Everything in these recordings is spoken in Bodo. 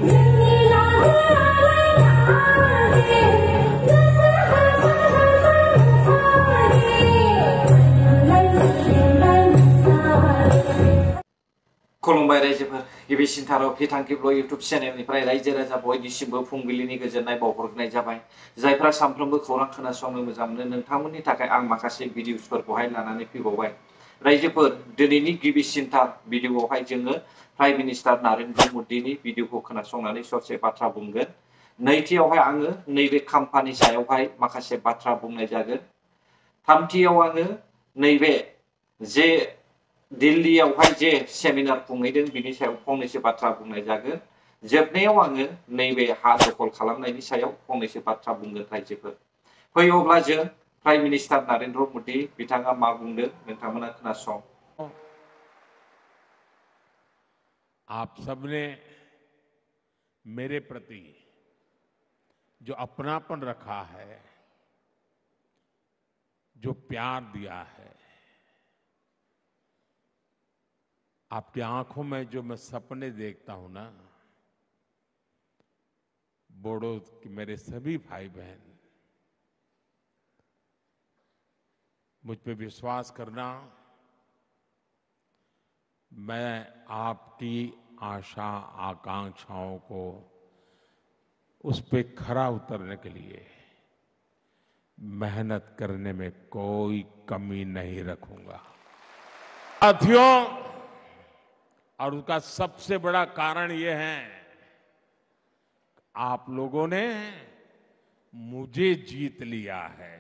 खुलुमबाय रायजोफोर गिबिसिनथाराव फिथांखिब्ल इउट्यूब चेनेलनिफ्राय रायजो राजा बयनिसिमबो फुंबिलिनि गोजोननाय बावहरनाय जाबाय। जायफ्रा सानफ्रोमबो खौरां खोनासंनो मोजां मोनो नोंथांमोननि थाखाय आं माखासे भिडिअसफोरखौहाय लानानै फैबावबाय। रायजोफोर दिनैनि गिबिसिनथार भिडिअआवहाय जोङो प्राइम मिनिस्टार नरेन्द्र मदिनि भिडिअखौ खोनासंनानै ससे बाथ्रा बुंगोन। नैथियावहाय आङो नैबे खाम्फानि सायावहाय माखासे बाथ्रा बुंनाय जागोन। थामथियाव आङो नैबे जे दिल्लीयावहाय जे सेमिनार खुंहैदों बिनि सायाव फंनैसो बाथ्रा बुंनाय जागोन। जोबनायाव आङो नैबे हा दखल खालामनायनि सायाव फंनैसो बाथ्रा बुंगोन रायजोफोर। फै अब्ला जों प्राइम मिनिस्टार नरेन्द्र मदि बिथाङा मा बुंदों नोंथांमोना खोनासं। आप सबने मेरे प्रति जो अपनापन रखा है, जो प्यार दिया है, आपकी आंखों में जो मैं सपने देखता हूं ना, बोडो के मेरे सभी भाई बहन, मुझ पे विश्वास करना, मैं आपकी आशा आकांक्षाओं को उस पे खरा उतरने के लिए मेहनत करने में कोई कमी नहीं रखूंगा। साथियों, और उसका सबसे बड़ा कारण ये है, आप लोगों ने मुझे जीत लिया है।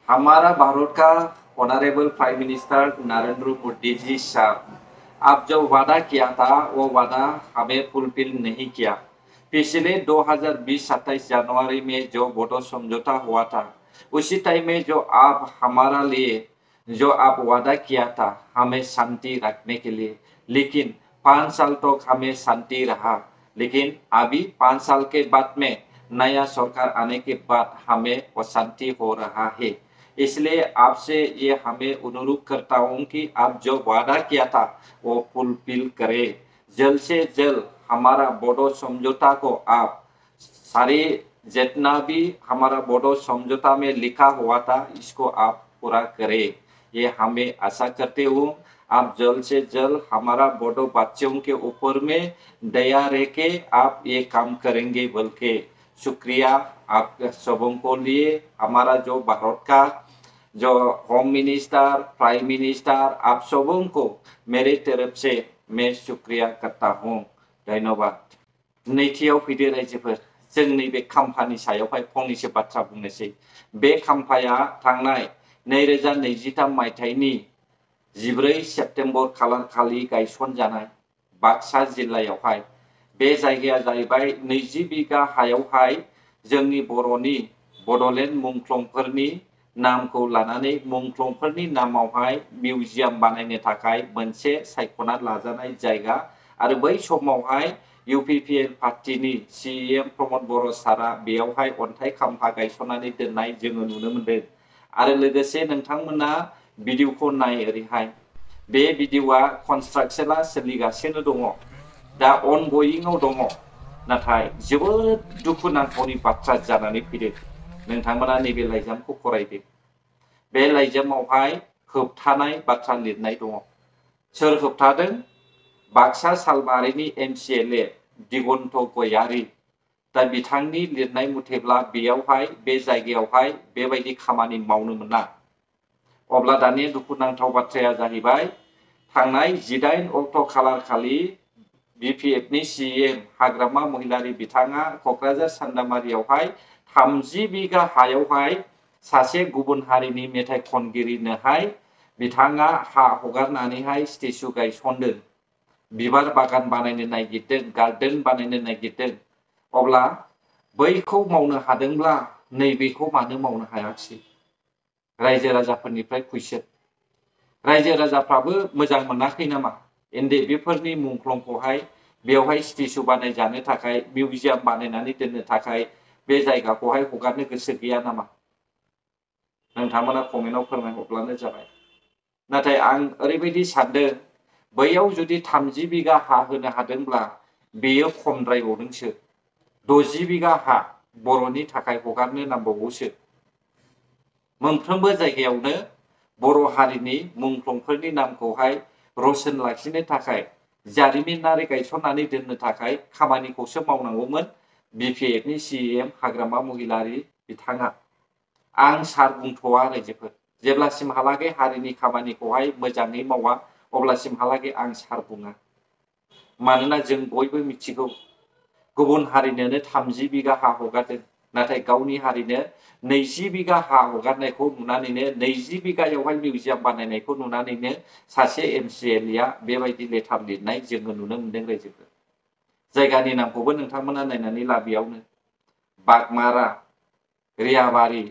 हमारा भारत का honourable prime minister Narendra Modi ji साहब, आप जो वादा किया था वो वादा हमें फुलफिल नहीं किया। पिछले 2020-27 जनवरी में जो बोडो समझौता हुआ था, उसी टाइम में जो आप हमारा लिए जो आप वादा किया था हमें शांति रखने के लिए, लेकिन 5 साल तक हमें शांति रहा। लेकिन अभी 5 साल के बाद में नया सरकार आने के बाद हमें अशांति हो रहा है। इसलिए आपसे ये हमें अनुरोध करता हूँ कि आप जो वादा किया था वो फुलफिल करें। जल्द से जल्द हमारा बोडो समझौता को आप सारे जितना भी हमारा बोडो समझौता में लिखा हुआ था इसको आप पूरा करें। ये हमें आशा करते हूँ आप जल्द से जल्द हमारा बोडो बच्चों के ऊपर में दया रह के आप ये काम करेंगे बोल के। शुक्रिया आप सबों को लिए। हमारा जो भारत का जो होम मिनिस्टर, प्राइम मिनिस्टर, आप सबों को मेरे तरफ से मैं शुक्रिया करता हूँ। धन्यवाद। नैथियाव फैदो रायजोफोर, जों नैबे खाम्फानि सायावहाय फंनैसो बाथ्रा बुंनोसै। बे खाम्फाया थांनाय 2023 मायथाइनि 14 सेप्तेम्बर खालार खालि गायसनजानाय बाक्सा जिल्लायावहाय। बे जायगाया जाहैबाय 20 बिघा हायावहाय जोंनि बर'नि बड'लेण्ड मुंख्लंफोरनि नामखौ लानानै मुंख्लंफोरनि नामावहाय मिउजियाम बानायनो थाखाय मोनसे सायख'ना लाजानाय जायगा। आरो बै समावहाय UPPL पार्टीनि CEM प्रमद बर' सारा बेयावहाय अन्थाइ खाम्फा गायसननानै दोननाय जोङो नुनो मोनदों। आरो लोगोसे नोंथांमोना भिडिअखौ नाय ओरैहाय। बे भिडिअआ कनस्ट्राक्शना सोलिगासिनो दङ, दा अनगयिंआव दङ। नाथाय जोबोद दुखुनांथावनि बाथ्रा जानानै फैदों। नोंथांमोना नैबे लाइजामखौ फरायदो। बे लाइजामावहाय होबथानाय बाथ्रा लिरनाय दङ। सोर होबथादों? बाक्सा सालबारिनि MCLA दिगन्त गयारी। दा बिथांनि लिरनाय मथेब्ला बेयावहाय बे जायगायावहाय बेबायदि खामानि मावनो मोना। अब्ला दानि दुखुनांथाव बाथ्राया जाहैबाय थांनाय 18 अक्ट' खालार खालि BPFनि CEM हाग्रामा महिलारी बिथाङा क'क्राझार सान्दामारियावहाय 30 बिघा हायावहाय सासे गुबुन हारिनि मेथाइ खनगिरिनोहाय बिथाङा हा हगारनानैहाय स्टेचु गायसनदों, बिबार बागान बानायनो नागिरदों, गार्डेन बानायनो नागिरदों। अब्ला बैखौ मावनो हादोंब्ला नैबेखौ मानो मावनो हायाखिसै? रायजो राजाफोरनिफ्राय कुइसन। रायजो राजाफ्राबो मोजां मोनाखै नामा? बेफोरनि मुंख्लंखौहाय बेवहाय स्टेचु बानायजानो थाखाय मिउजियाम बानायनानै दोननो थाखाय बे जायगाखौहाय हगारनो गोसो गैया नामा? नोंथांमोना कमेन्टआव फोरमायहरब्लानो जाबाय। नाथाय आं ओरैबायदि सानदों बैयाव जुदि 30 बिगा हा होनो हादोंब्ला बेयो खमद्रायबावदोंसो 60 बिगा हा बर'नि थाखाय हगारनो नांबावगौसो मोनफ्रोमबो जायगायावनो बर' हारिनि मुंख्लंफोरनि नामखौहाय रोशन लाखिनो थाखाय जारिमिनारि गायसननानै दोननो थाखाय खामानिखौसो मावनांगौमोन बिपिएफनि सिएम हाग्रामा महिलारि बिथाङा आं सार बुंथ'वा रायजोफोर जेब्लासिमहालागै हारिनि खामानिखौहाय मोजाङै मावा अब्लासिमहालागै आं सार बुङा मानोना जों बयबो मिथिगौ गुबुन हारिनोनो 30 बिगा हा हगारदों नाथाय गावनि हारिनो 20 बिगा हा हगारनायखौ नुनानैनो 20 बिगायावहाय मिउजियाम बानायनायखौ नुनानैनो सासे एमसिएलआ बेबायदि लेटार लिरनाय जोङो नुनो मोनदों रायजोफोर जायगानि नामखौबो नोंथांमोना नायनानै ला बेयावनो बागमारा रियाबारि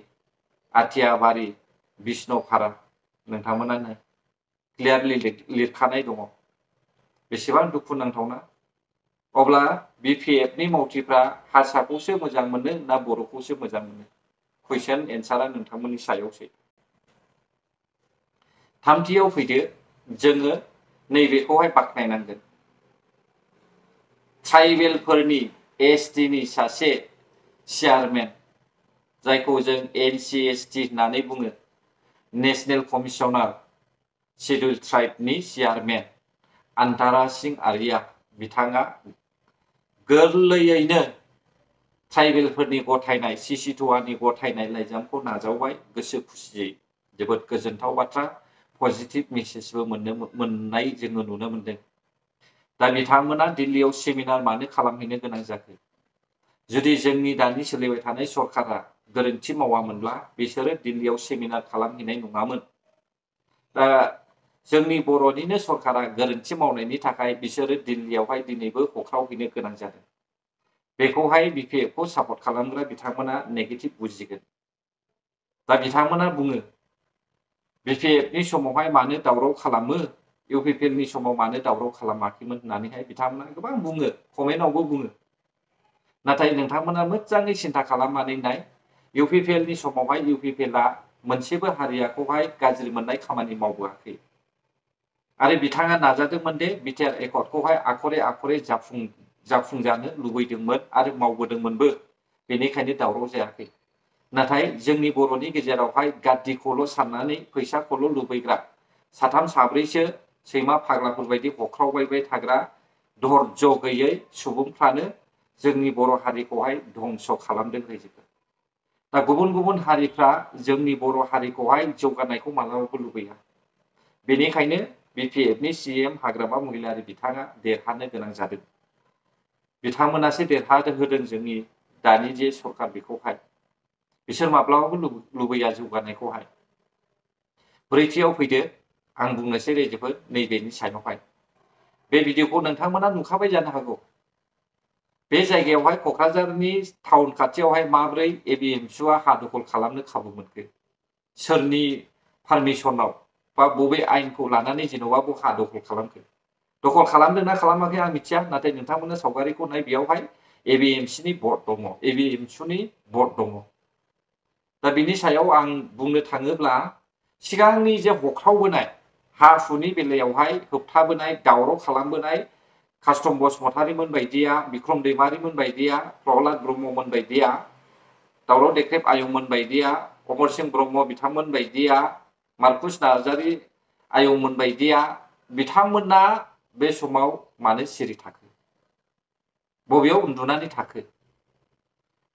आथियाबारि बिष्णुफारा नोंथांमोनानो क्लियारलि लिरखानाय दङ बेसेबां दुखु नांथावना अब्ला बिपिएफनि मावथिफ्रा हारसाखौसो मोजां मोनो ना बर'खौसो मोजां मोनो कुइसन एन्सारा नोंथांमोननि सायावसो थामथियाव फैदो जोङो नैबेखौहाय बाख्नायनांगोन ट्राइबेलफोरनि एसटिनि सासे चेयारमेन जायखौ जों एनसिएसटि होननानै बुङो नेशनेल कमिशनार शेड्युल ट्राइबनि चेयारमेन आन्टारा सिं आर्या बिथाङा गोरलैयैनो ट्राइबेलफोरनि गथायनाय सिसि2नि गथायनाय लाइजामखौ नाजावबाय गोसो खुसियै जोबोद गोजोनथाव बाथ्रा पजिटिभ मेसेजबो मोननाय जोङो नुनो मोनदों दा बिथांमोना दिल्लीयाव सेमिनार मानो खालामहैनो गोनां जाखो जुदि जोंनि दानि सोलिबाय थानाय सरकारा गोरोन्थि मावामोनब्ला बिसोरो दिल्लीयाव सेमिनार खालामहैनाय नङामोन दा जोंनि बर'निनो सरकारा गोरोन्थि मावनायनि थाखाय बिसोरो दिल्लीयावहाय दिनैबो होख्रावहैनो गोनां जादों बेखौहाय बिपिएफखौ सापर्ट खालामग्रा बिथांमोना नेगेटिभ बुजिगोन दा बिथांमोना बुङो बिपिएफनि समावहाय मानो दावराव खालामो इउपिपिएलनि समाव मानो दावराव खालामाखैमोन होननानैहाय बिथांमोना गोबां बुङो कमेन्टआवबो बुङो नाथाय नोंथांमोना मोजाङै सिन्था खालामनानै नाय इउपिपिएलनि समावहाय इउपिपिएलआ मोनसेबो हारियाखौहाय गाज्रि मोननाय खामानि मावबोआखै आरो बिथाङा नाजादोंमोन दे बिटिआर एकर्डखौहाय आखरे आखरे जाफुंजानो लुबैदोंमोन आरो मावबोदोंमोनबो बेनिखायनो दावराव जायाखै नाथाय जोंनि बर'नि गेजेरावहाय गाद्दिखौल' साननानै फैसाखौल' लुबैग्रा साथाम साब्रैसो सैमा फाग्लाफोरबायदि हख्रावबाय थाग्रा धर्ज गैयै सुबुंफ्रानो जोंनि बर' हारिखौहाय धंस खालामदों रायजोफोर दा गुबुन गुबुन हारिफ्रा जोंनि बर' हारिखौहाय जौगानायखौ मालाबाबो लुबैया बेनिखायनो बिपिएफनि सिएम हाग्रामा महिलारि बिथाङा देरहानो गोनां जादों बिथांमोनासो देरहादों होदों जोंनि दानि जे सरकार बेखौहाय बिसोर माब्लाबाबो लुबैया जौगानायखौहाय ब्रैथियाव फैदो आं बुंनोसै रायजोफोर नैबेनि सायावहाय बे भिडिअखौ नोंथांमोना नुखाबाय जानो हागौ बे जायगायावहाय क'क्राझारनि टाउन खाथियावहाय माब्रै एबिएमसुआ हा दखल खालामनो खाबु मोनखो सोरनि पारमिसनाव बा बबे आयेनखौ लानानै जेन'बा हा दखल खालामखो दखल खालामदोंना खालामाखै आं मिथिया नाथाय नोंथांमोना सावगारिखौ नाय बेयावहाय एबिएमसिनि बर्ड दङ एबिएमसुनि बर्ड दङ दा बिनि सायाव आं बुंनो थाङोब्ला सिगांनि जे हख्रावबोनाय हा हुनि बेलायावहाय होबथाबोनाय दावराव खालामबोनाय कास्टम बसुमतारीमोन बायदिया बिक्रम दैमारिमोन बायदिया प्रहलाद ब्रह्ममोन बायदिया दावराव देख्रेब आयंमोन बायदिया अमर सिंह ब्रह्म बिथांमोन बायदिया मार्कुस नार्जारी आयंमोन बायदिया बिथांमोना बे समाव मानो सिरि थाखो बबेयाव उन्दुनानै थाखो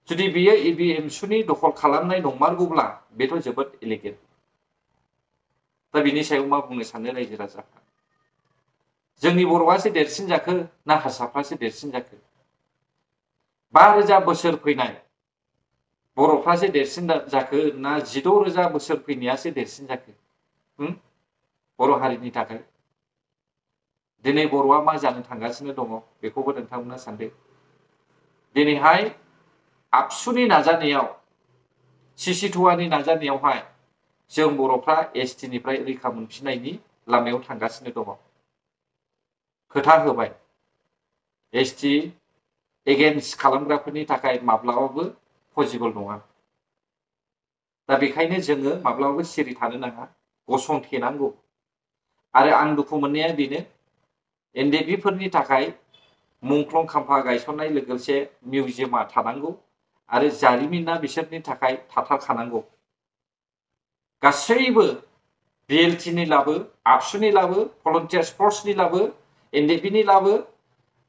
जुदि बियो एबिएमसुनि दखल खालामनाय नंमारगौब्ला बेथ' जोबोद इलिगेल दा बिनि सायाव मा बुंनो सानो रायजो राजाफ्रा जोंनि बर'आसो देरसिन जाखो ना हारसाफ्रासो देरसिन जाखो 5,000 बोसोर फैनाय बर'फ्रासो देरसिन जाखो ना 16,000 बोसोर फैनायासो देरसिन जाखो बर' हारिनि थाखाय दिनै बर'आ मा जानो थांगासिनो दङ बेखौबो नोंथांमोना सानदो दिनैहाय आबसुनि नाजानायाव सिसि2नि नाजानायावहाय जों बर'फ्रा एसटिनिफ्राय रैखा मोनफिननायनि लामायाव थांगासिनो दङ खोथा होबाय एसटि एगेन्स्ट खालामग्राफोरनि थाखाय माब्लाबाबो पसिबल नङा दा बेखायनो जोङो माब्लाबाबो सिरि थानो नाङा गसंथेनांगौ आरो आं दुखु मोननाया बेनो एनडिएफबि थाखाय मुंख्लं खाम्फा गायसननाय लोगोसे मिउजियामा थानांगौ आरो जारिमिना बिसोरनि थाखाय थाथारखानांगौ। गासैबो बिएलटिनि लाबो, आबसुनि लाबो, भलन्टियार्स फर्सनि लाबो, एनडिएफबिनि लाबो,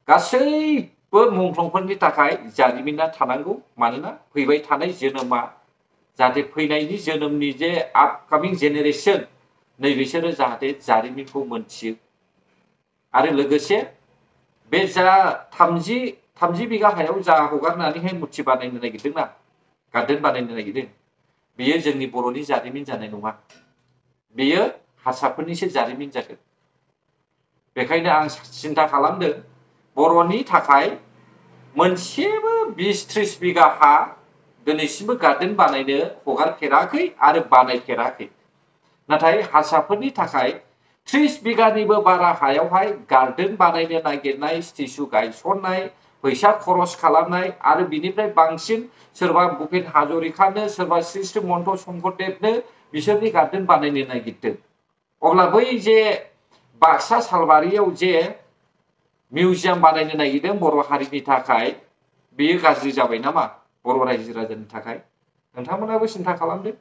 गासैबो मुंख्लंफोरनि थाखाय जारिमिना थानांगौ। मानोना फैबाय थानाय जोनोमा जाहाथे फैनायनि जोनोमनि जे आपकामिं जेनेरेसन नैबिसोरो जाहाथे जारिमिनखौ मोनथियो। आरो लोगोसे बे जा 30 बिगा हायाव जा हगारनानैहाय मुर्ति बानायनो नागिरदों ना, गार्डेन बानायनो नागिरदों, बेयो जोंनि बर'नि जारिमिन जानाय नङा, बेयो हारसाफोरनिसो जारिमिन जागोन। बेखायनो आं सिन्था खालामदों बर'नि थाखाय मोनसेबो 20-30 बिगा हा दिनैसिमबो गार्डेन बानायनो हगारफेराखै आरो बानायफेराखै। नाथाय हारसाफोरनि थाखाय 30 बिगानिबो बारा हायावहाय गार्डेन बानायनो नागिरनाय, स्टेचु गायसननाय, फैसा खरस खालामनाय आरो बिनिफ्राय बांसिन सोरबा भुपेन हाजरिकानो, सोरबा श्री मन्ट शंकरदेबनो बिसोरनि गार्डेन बानायनो नागिरदों। अब्ला बै जे बाक्सा सालबारियाव जे मिउजियाम बानायनो नागिरदों बर' हारिनि थाखाय, बेयो गाज्रि जाबाय नामा बर' रायजो राजानि थाखाय? नोंथांमोनाबो सिन्था खालामदो।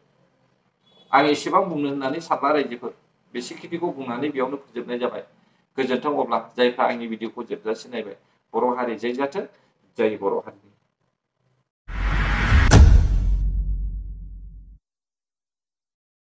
आं एसेबां बुंनो होननानै सानला रायजोफोर, बेसेखिनिखौ बुंनानै बेयावनो फोजोबनाय जाबाय। गोजोन्थों। अब्ला जायफ्रा आंनि भिडिअखौ जोबजासिम नायबाय, बर' हारि जै जाथों, जय बर' हारि।